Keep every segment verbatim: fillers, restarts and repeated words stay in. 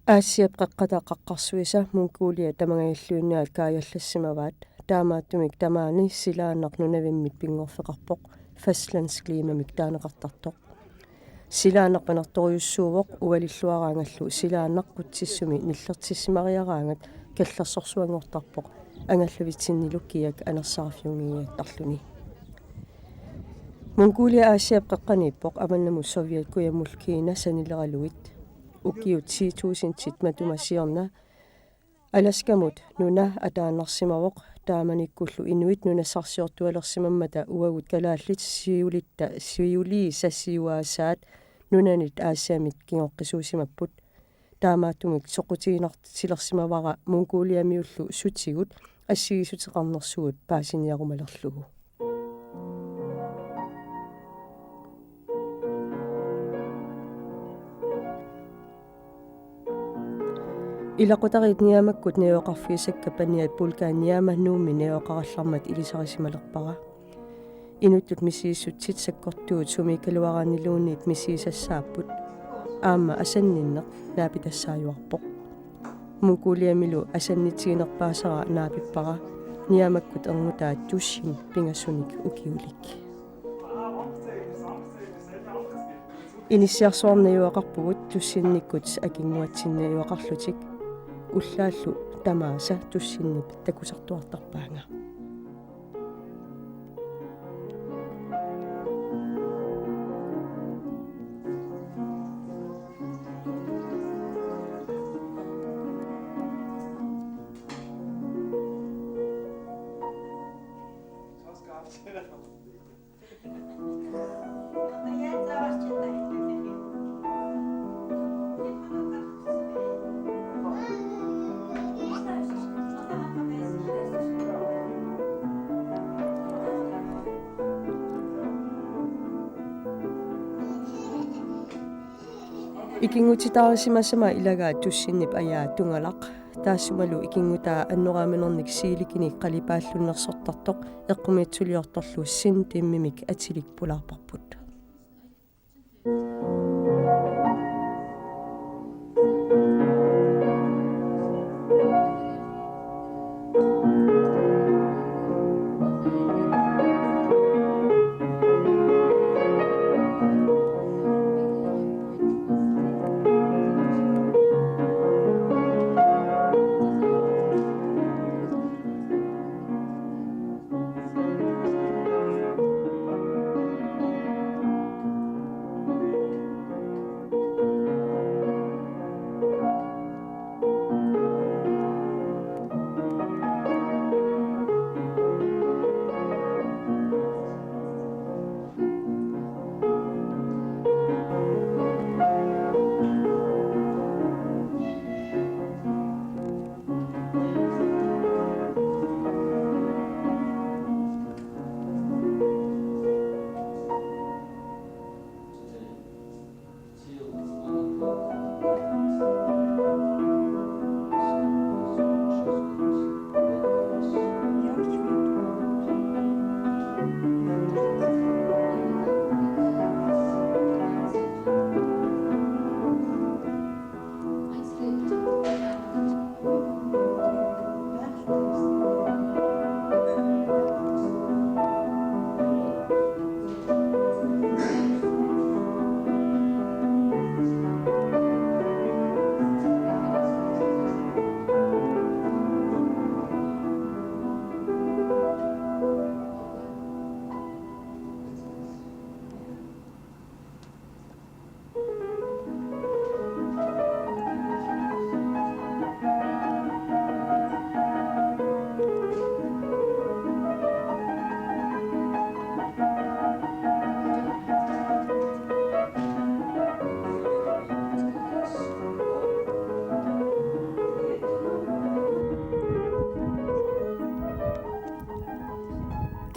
Aasiap qeqqata qaqqarsuisa Mongolia tamangajalluinnaat kaajallassimavaat, taamaattumik tamaani silaannaq nunavimmit pinngorfeqarpoq, fastlandsklimamik taaneqartartoq. Silaannaq panertorujussuuvoq, ualilluaraangallu silaannaq qutsissumi nillertissimariaraangat kallersorsuanngortarpoq, angallafitsinnilu kiak anersaarfiunngikkiartarluni. Mongolia Aasiap qeqqaniippoq, avannamut Sovjet, kujammullu Kina sanileralugit. Ukiut ti tusindit matuma siorna Alaskamut nuna ataannarsimavoq, taamanikkullu inuit nunassarsiortualersimammata uagut kalaallit siulitta siuliisa siuaasaat nunanit Aasiamit kingoqqisuusimapput. Taamaattumik soqutiginartilersimavara Mongoliamiullu sutigut assigiissuteqarnersugut paasiniarumalerlugu. Ilaqutariit niaamakkut najugaqarfigisakka paniat Bulqaa niaama Nuummi najugaqarallarmat ilisarisimalerpara. Inuttut misigissutsit sakkortuut sumiikkaluaraanniluunniit misigisassaapput. Aamma asanninneq naapitassaajuarpoq. Mongoliamilu asannitsiginerpaasara naapippara, niaamakkut erngutaat Tushin pingasunik ukiulik. Inissiarsuarneq najugaqarpugut, Tushinnikkut akinguatsinneq najugaqarlutik. Ullaallu tamaasa Tushinnip takusartuartarpaanga. Ikinngutitaarisimasama ilagaat Tushinnip ajaa Tungalaq, taassumalu ikinngutaa annoraaminernik siilikinik qalipaallunnersortartoq eqqumiitsuliortorlu Sin Dimmimik atilik pulaarparput.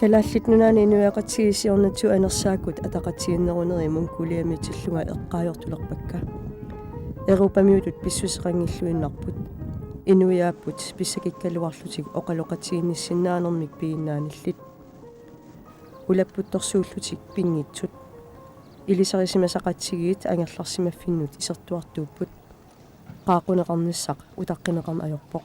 Kalaallit Nunaanni inuiaqatigiit siornatigut anersaakkut ataqatigiinneruneri Mongoliamiitillunga eqqaajortulerpakka. Europamiutut pissuseqanngilluinnarput. Inuiaapput pissakikkaluarlutik oqaloqatiginnissinnaanermik piginnaanillit. Ulapputtorsuullutik pinngitsut. Ilisarisimasaqatigiit angerlarsimaffinnut isertuartuupput. qaaqquneqarnissaq utaqqineqarneq ajorpoq.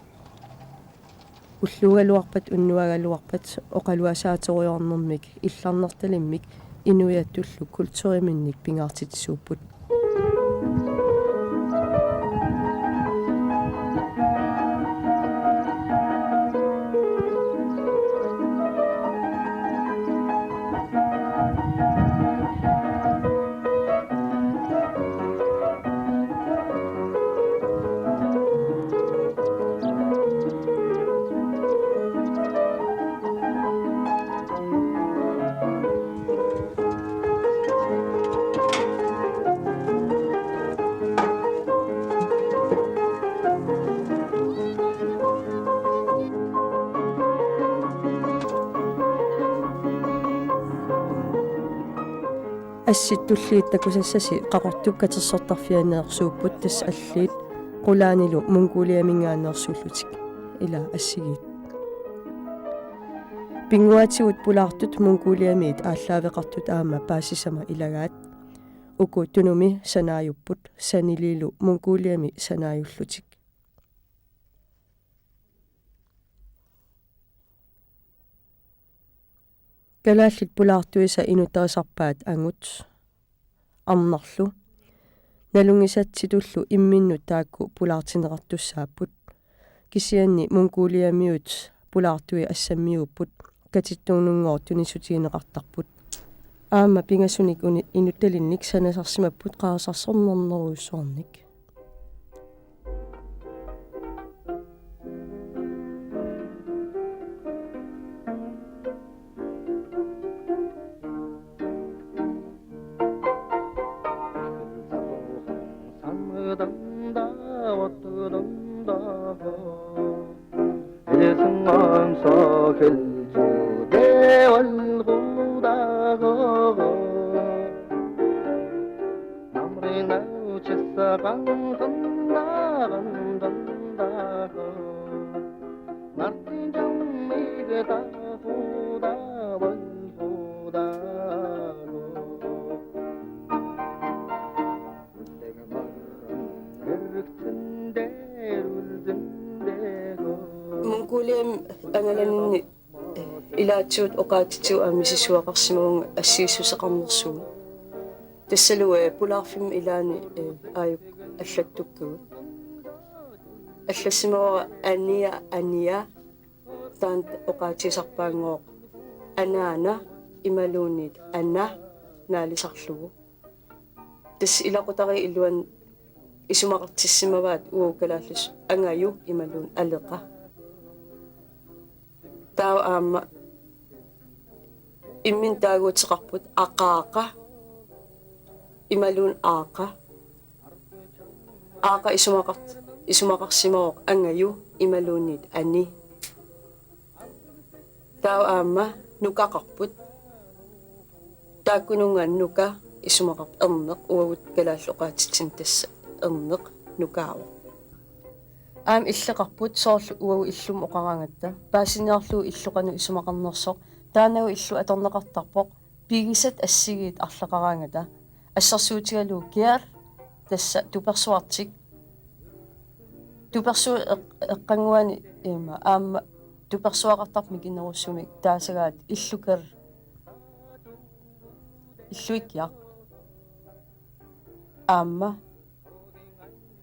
Ulluugaluarpat unnuagaluarpat oqaluasaatorujoornermik illarnertalimmik inuiattullu kulturiminnik pingaartitsisuupput. Assit tulliit takusassasi Qaqortup katersortarfianeersuupput, tassa alliit qulaanilu Mongoliaminngaanneersuullutik. Ila assigiit. Pinnguaatigut pulaartut Mongoliamiit aallaaveqartut aamma paasisama ilagaat. Uku Tunumi sanaajupput, saniliilu Mongoliami sanaajullutik. Kalaallit pulaartuisa inuttarisarpaat angut, arnarlu. Nalunngisatsitullu imminnut taakku pulaartinneqartussaapput. Kisianni Mongoliamiut pulaartui assammiuupput, katittuunngooq tunissutigineqartarput. Aamma pingasunik uni-, inuttalinnik sanasarsimapput qarasarsarnernerujussuarnik. Mongoliami angalaninni ilaatigut oqaatsitsigut aamma misissuaqarsimavunga assigiissuseqarnersugut. Tassalu, eh, pulaarfimmi ilaanni, eh, aajuku allattukkagut. Allassimavara ania, ania, taanna oqaatsisarpaanngooq anaana imaluunniit ana naalisarlugu. Tassa ilaqutariit iluanni isumaqartissimavaat uagut kalaallisut angaju imaluunniit aleqa. Taava aamma imminut taaguuteqarput aqaaqa imaluunniit aaqa. Aaqa isumaqart-, isumaqarsimavoq angaju imaluunniit ani. Taava aamma nukaqarput. Taakkununnga nuka isumaqarpoq erneq, uagut kalaallit oqaatsitsinni tassa erneq nukaavoq. Aamma illeqarput, soorlu uagut illumut oqaraangatta. Paasiniarlugu illu qanoq isumaqarnersoq. Taannagu illu atorneqartarpoq. Pigisat assigiit arlaqaraangata. Assersuutigalugu kiar, tassa tupersuartik. Tupersuut eq-, eqqannguani ima aamma tupersuaqartarpoq mikinerussumik taasagaat illuker. Illuikkiaq. Aamma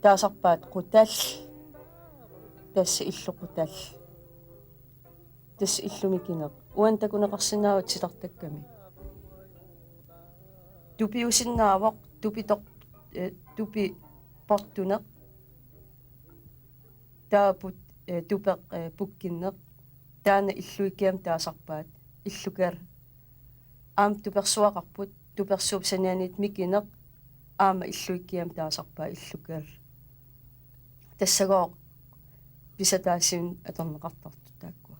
taasarpaat qutal. Tassa illu qutal. Tassa illu mikineq. Uani takuneqarsinnaavoq titartakkami. Tupiusinnaavoq, tupitoq-, eh, tupiportuneq. Taava put-, eh, tupeq, eh, pukkinneq. Taanna illuikkiamik taasarpaat illuker. Aamma tupersuaqarput, tupersuup sanianiit mikineq. Aamma illuikkiamik taasarpaat illuker. Tassagooq pisataasinnik atorneqartartut taakkua.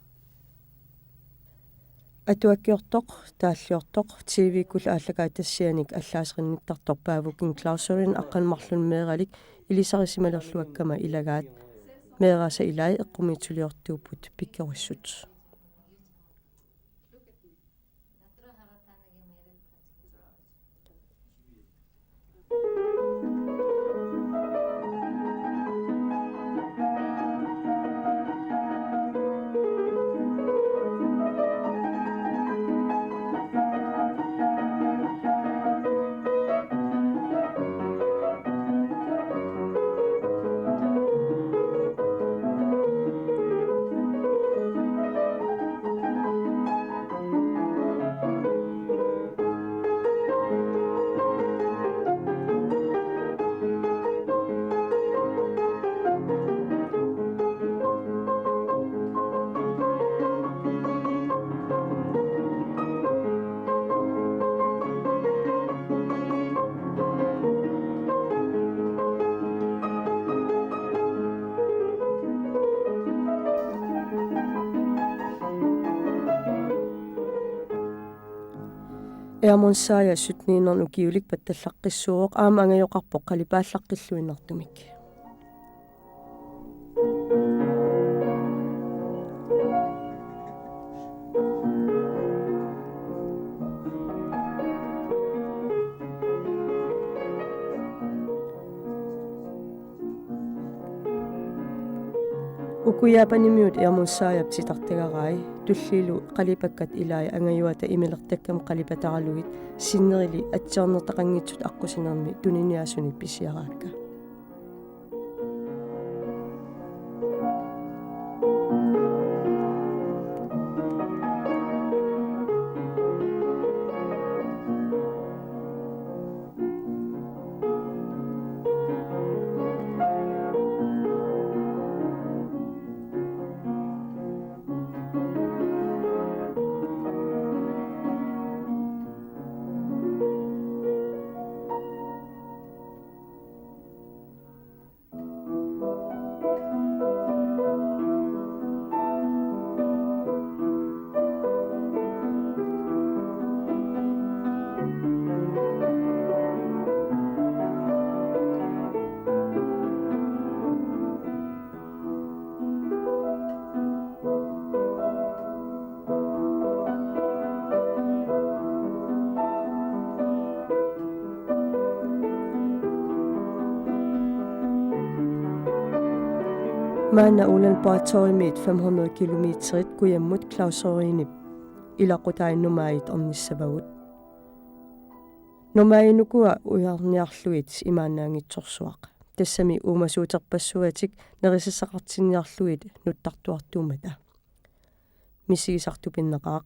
Atuakkiortoq, taalliortoq, T V-kkullu aallakaatitassianik allaaserinnittartoq Paavo Ging Clauserin aqqaneq-marlunnik meeralik ilisarisimalerluakkama ilagaat. Meeraasa ilai eqqumiitsuliortuupput, pikkorissut. Eamon Saja sytten hundrede ukiulik pattallaqqissuuvoq, aamma angajoqarpoq qalipaallaqqilluinnartumik. Uku Japanimiut Eamon Sajap titartagarai, tulliilu qalipakkat ilai angajuata imilertakkami qalipataralugit, sinnerili atsiornertaqanngitsut aqqusinermi tuniniaasunik pisiaraakka. Maanna Ulaanbaatarimiit fem hundrede kilometerit kujammut Klaus Rørinip ilaqutai Numaajit ornissavagut. Numaajit ukua ujarniarlugit imaannaanngitsorsuaq. Tassami uumasuuterpassuatik nerisassaqartinniarlugit nuttartuartuummata. Misigisaq tupinnaqaaq.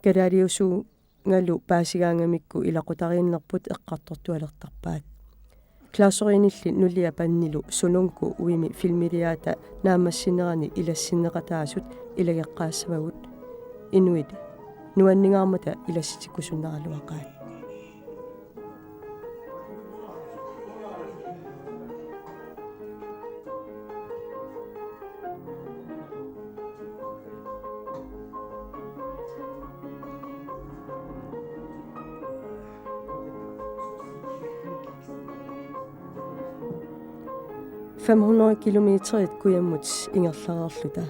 Kalaaliusunngalu paasigaangamikku ilaqutariinnerput eqqartortualertarpaat. Klaus Rørinilli nulia bandilu Sulunku uimi filmiliaata naammassinerani ilassinneqataasut ilageqqaassavagut. Inuit nuanningaarmata ilassitikkusunnaraluaqaat. Fem hundrede kilometerit kujammut ingerlareerluta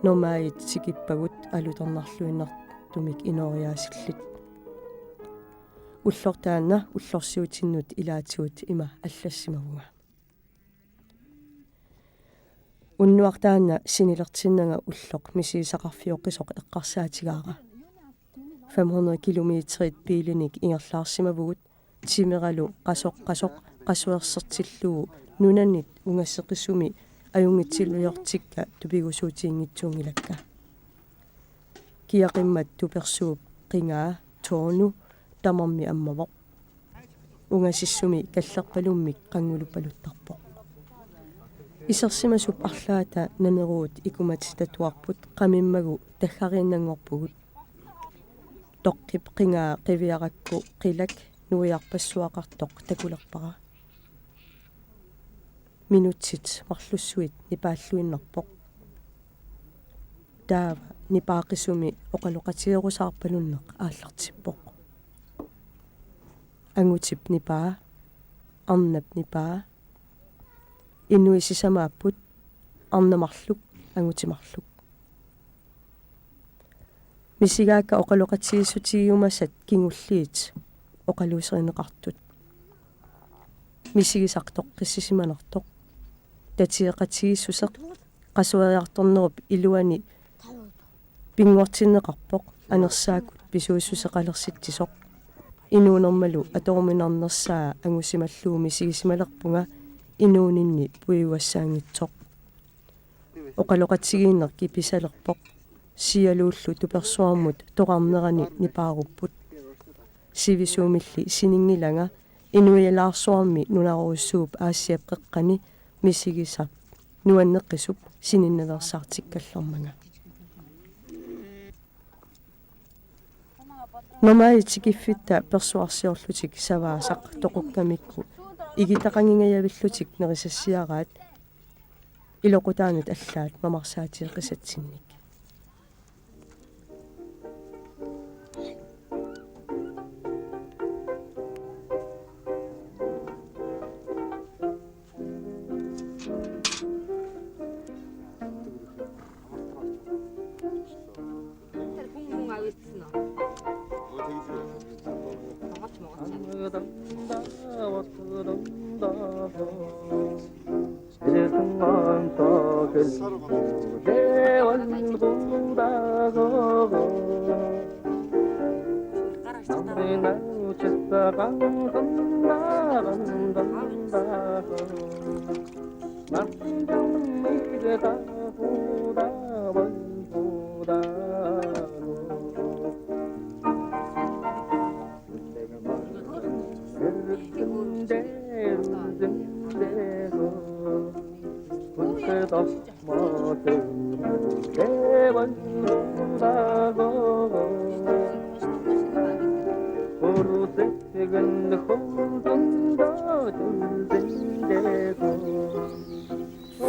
Numaajit tikippagut alutornarluinnartumik inooriaasillit. Ulloq taanna ullorsiutinnut ilaatigut ima allassimavunga. Unnuaq taanna sinilertinnanga ulloq misigisaqarfioqqisoq eqqarsaatigaara. Fem hundrede kilometerit biilinik ingerlaarsimavugut, timeralu qasoq qasoq qasuersertillugu nunanit ungaseqisumi ajunngitsiliortikka tupigusuutiginngitsuunngilakka. Kiaqimmat tupersuup qingaa Tonu tamarmi ammavoq. Ungasissumi kallerpalummik qannguluppaluttarpoq. Isersimasup arlaata naneruut ikumatitatuarput qamimmagu taggariinnanngorpugut. Toqqip qingaa qiviarakku qilak nuiarpassuaqartoq takulerpara. Minutsit marlussuit nipaalluinnarpoq. Taava nipaaqisumi oqaloqatigerusaarpalunneq aallartippoq. Angutip nipaa, arnap nipaa. Inuit sisamaapput, arnat marluk, angutit marluk. Misigaakka oqaloqatigiissutigiumasat kingulliit oqaluuserineqartut. Misigisaq toqqissisimanartoq. Tatigeqatigiissuseq qasueriartornerup iluani pinngortinneqarpoq anersaakkut pisuussuseqalersitsisoq. Inuunermalu atoruminarnersaa angusimallugu misigisimalerpunga inuuninni puigugassaanngitsoq. Oqaloqatigiinneq kipisalerpoq. Sialuullu tupersuarmut toqarnerani nipaarupput. Sivisuumilli sininngilanga inuialaarsuarmi nunarujussuup Aasiap qeqqani misigisaq nuanneqisup sininnaveersaartikkallarmanga. Numaajit tikiffitta persuarsiorlutik savaasaq toqukkamikku igitaqanngingajavillugit nerisassiaraat iloqutaanut allaat mamarsaatigeqisatsinnik.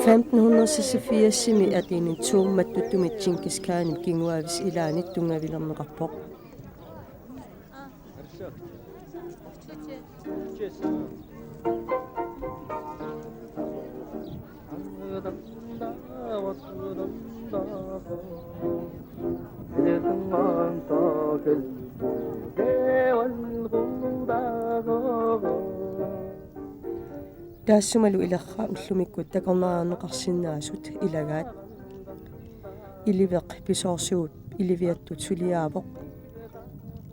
Femten hundrede seksogfirsimi er det en tur, mattuttumi Genghis Khanip kinguaavissi ilaanni tunngavilerneqarpoq. Taassumalu ilerra ullumikkut takornariarneqarsinnaasut ilagaat. Iliveq pisoorsuup iliviattut suliaavoq.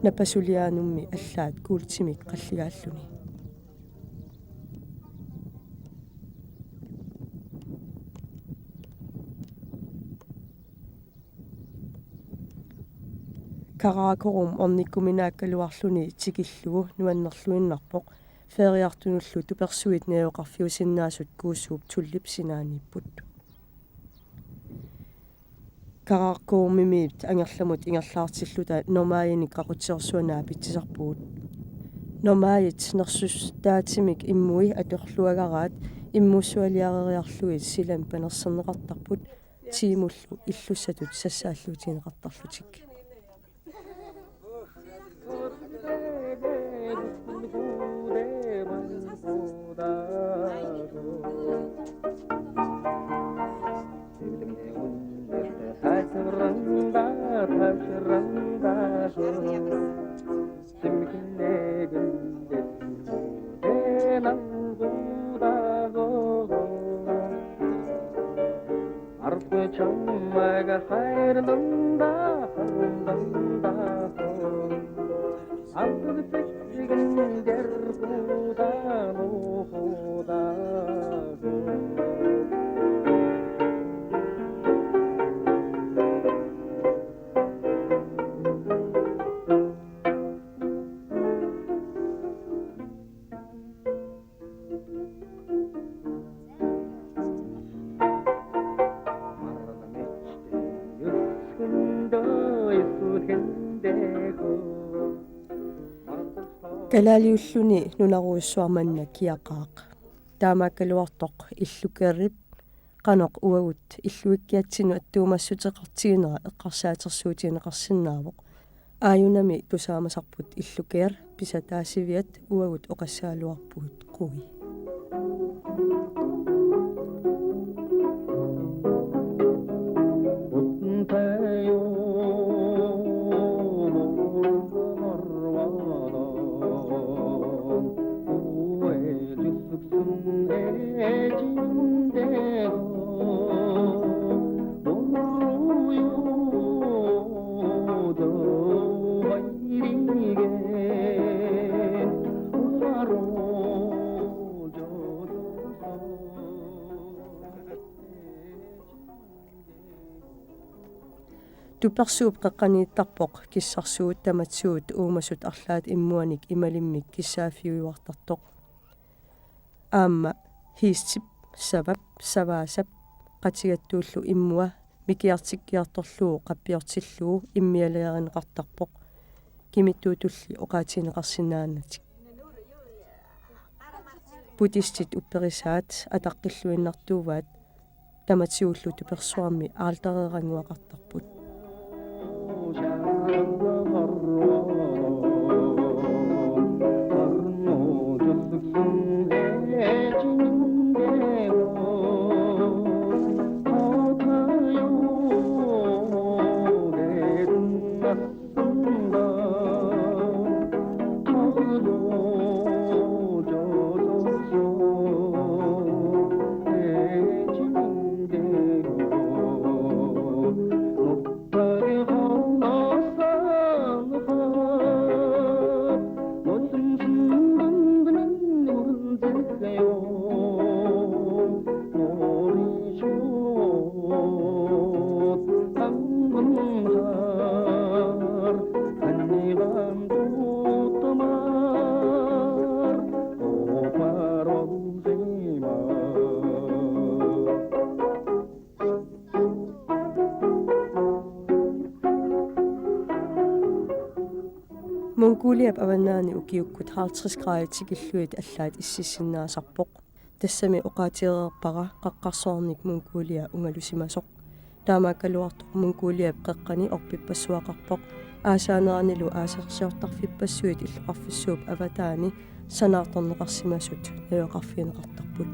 Napasuliaanummi allaat kuultimik qalligaalluni. Karakorum ornikkuminaakkaluarluni tikillugu nuannerluinnarpoq, feriartunullu tupersuit najugaqarfiusinnaasut kuussuup tullip sinaaniipput. Karakorumimiit angerlamut ingerlaartilluta Nomaiinik qaqutsiorsuanaa pitsisarpugut. Nomaiit nersussutaatimik immui atorluagaraat immussualiareriarlugit silami panerserneqartarput, tiimullu illussatut sassaalluutigineqartarlutik. Kalaaliulluni nunarujussuarmanna kiaqaaq. Taamaakkaluartoq illukeerip qanoq uagut illuikkiatsinnut attuumassuteqartiginera eqqarsaatersuutigineqarsinnaavoq. Aajunami tusaamasarput illukeer pisataasiviat, uagut oqassagaluarpugut qui. Tupersuup qeqqaniittarpoq kissarsuut tamatigut uumasut arlaat immuanik imalimmik kissaaffiujuartartoq. Aamma hiistip, savap, savaasap qatigattuullu immua mikiartikkiartorlugu qappiortillugu immialerineqartarpoq, kimittuutulli oqaatigineqarsinnaanatik. Buddhistit upperisaat ataqqilluinnartuuaat, tamatigullu tupersuarmi altereerannguaqartarput. Mongoliap avannaani ukiukkut halvtreds graadit tikillugit allaat ississinnaasarpoq. Tassami oqaatigereerpara qaqqarsuarnik Mongolia ungalusimasoq. Taamaakkaluartoq Mongoliap qeqqani orpippassuaqarpoq. Aasaaneranilu aasaasiortarfippassuit illoqarfissuup avataani sanaartorneqarsimasut najugaqarfigineqartarput.